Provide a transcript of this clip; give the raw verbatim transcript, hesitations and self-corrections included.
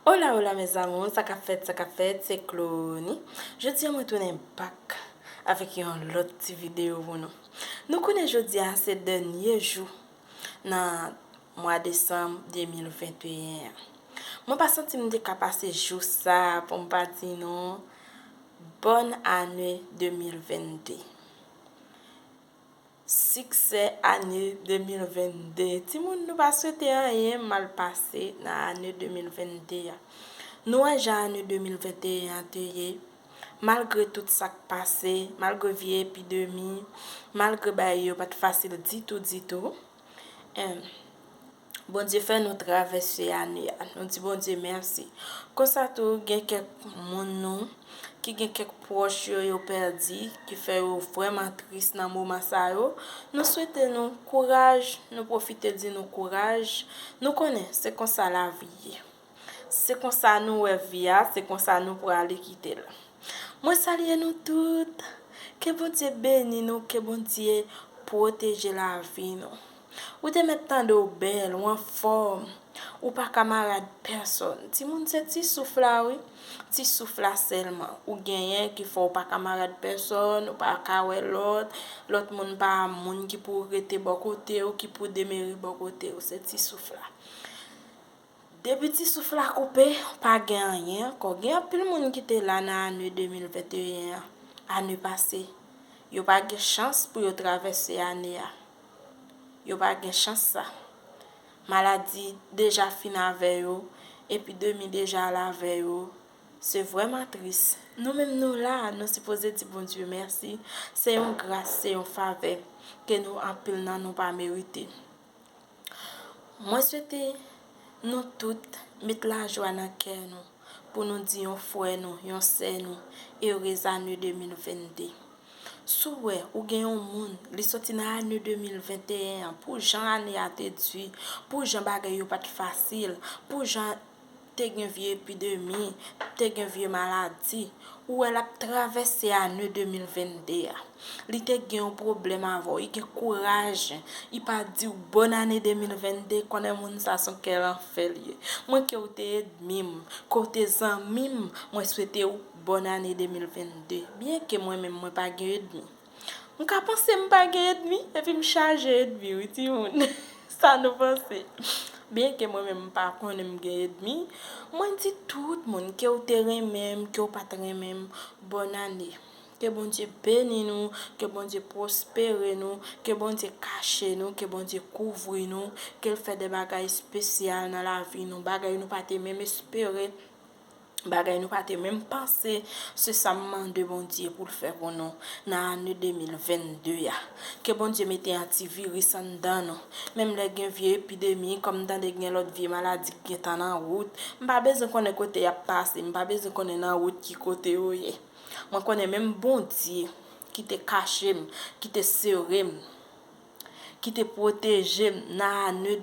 Hola, hola, mes amours, sa k ap fèt, sa k ap fèt, se Clony. Jodi a mwen tounen back avèk yon lòt ti videyo pou nou. Nou konnen jodi a se dènye jou nan mwa desanm de mil venteyen an. Mwen pa santi m te ka pase jou sa pou m pa di nou bòn ane de mil vennde. Siksè ane de mil vennde. Timoun, nou pa swete anyen mal pase nan ane de mil vennde a. Nou wè jan ane de mil venteyen an te ye. Malgre tout sa k pase, malgre vye epidemi, malgre bagay yo pa t fasil ditou, ditou, em, Bondye fè nou travèse ane a. Nou di Bondye mèsi. Konsa tou, gen kèk moun nou ki gen kèk pwòch yo, yo pèdi, ki fè yo vrèman tris nan moman sa yo. Nou swete nou kouraj, nou pwofite di nou kouraj. Nou konnen se konsa lavi ye. Se konsa nou wè vi a, se konsa nou prale kite l. Mwen salye nou tout. Ke Bondye beni nou, ke Bondye pwoteje lavi nou. Ou te mèt tande w bèl, ou anfòm, ou pa kamarad pèsonn. Timoun, se ti souf la, wi. Ti souf la sèlman ou genyen ki fè w pa kamarad pèsonn, ou pa ka wè lòt, lòt moun pa moun ki pou rete bò kote w, ki pou demere bò kote w. Se ti souf la. Depi ti souf la koupe, pa gen anyen ankò. Gen anpil moun ki te la nan ane de mil venteyen an, ane pase. Yo pa gen chans pou yo travèse ane a. Yo pa gen chans sa. Maladi deja fin avè yo, epidemi deja la avè yo. Se vrèman tris. Nou menm nou la, nou sipoze di Bondye mèsi. Se yon gras, se yon favè ke nou anpil nan nou pa merite. Mwen swete nou tout met lajwa nan kè nou pou nou di yon frè nou, yon sè nou, erez ane de mil vennde. Si w wè ou gen yon moun, li soti nan ane de mil venteyen an, pou jan ane a te di, pou jan bagay yo pa t fasil, pou jan te gen vye epidemi, te gen vye maladi, ou wè l ap travèse ane de mil vennde a. Li te gen yon pwoblèm avè w, li gen kouraj, li pa di w bòn ane de mil vennde, konnen moun sa se yon kè lanfè l ye. Mwen ke w te ènmi m, ke w te zanmi m, mwen swete w bòn ane de mil vennde. Byenke mwen menm mwen pa gen ènmi. M ka panse m pa gen ènmi, epi m chaje ènmi, wi, timoun. Sa nou panse? Byenke mwen menm m pa konnen m gen ènmi, mwen di tout moun, ke w te renmen m, ke w pa t renmen m, bòn ane. Ke Bondye beni nou, ke Bondye pwospere nou, ke Bondye kache nou, ke Bondye kouvri nou, ke l fè de bagay espesyal nan lavi nou, bagay nou pa te menm espere. Bagay nou pa te menm panse, se sa m mande Bondye pou l fè pou nou nan ane de mil vennde a. Ke Bondye mete antiviris anndan nou. Menm lè gen vye epidemi, kòm m tande gen lòt vye maladi ki gentan nan wout, m pa bezwen konnen kote y ap pase, m pa bezwen konnen nan wout ki kote yo ye. Mwen konnen menm Bondye ki te kache m, ki te sere m, ki te pwoteje m nan ane